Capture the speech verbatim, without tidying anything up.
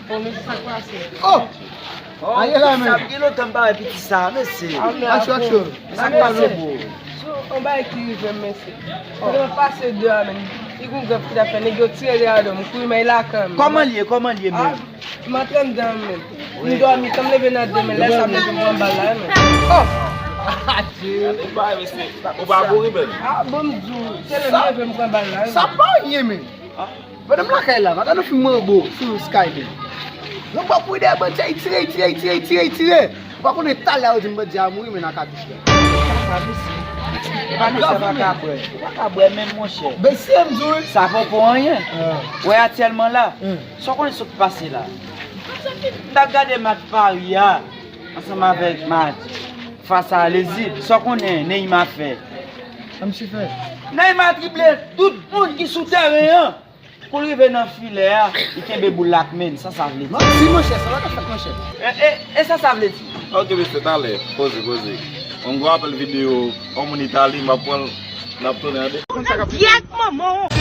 Bon, mesye, sa k pase? Oh! Aye la men. Sa gen lontan m pa wè piti sa, mesye. Aksyon, aksyon. Sa k pase, bro? So, yon bagay ki rive m, mesye. Kote m ap pase de a, men. Li gon grèv ki t ap fè, nèg yo tire de a, m kouri, men lakay m. Kòman l ye? Kòman l ye menm? M antre anndan, men. M dòmi, tan m leve nan de, men, lè sa, men, m pran bal la, men. Oh! Ou pa, mesye. Ou pa kouri, men. Ah, bon, m di w, se lè m leve, m pran bal la, men. Sa pa anyen men. Pandan m lakay la, pa gade yon fim Manbo sou Sky men. Yon bò kouri dèyè bandi a, li tire, li tire, li tire, li tire, li tire. Ou pa konnen talè yo di m bandi a mouri men nan katouch la. Sa, mesye. E pa mesye pa ka bwè. Ou pa ka bwè menm, monchè. Mesye m di w. Sa poko anyen. Wè aktyèlman la. Sa w konnen sa k pase la. M t ap gade match Paris a ansanm avèk match fas a Lezip. Sa w konnen Neymar fè? Sa misye fè? Neymar drible tout moun ki sou tèren an. Kou l rive nan filè a, li kenbe boul la ak men l, sa sa vle di? Manti, monchè, sa pa ka fèt, monchè. E, e, e sa sa vle di? Ok, mesye, talè. Poze, poze. Mwen gwo apèl videyo, yon moun Itali, m ap pran l, n ap tounen ande. Dyèk manman w.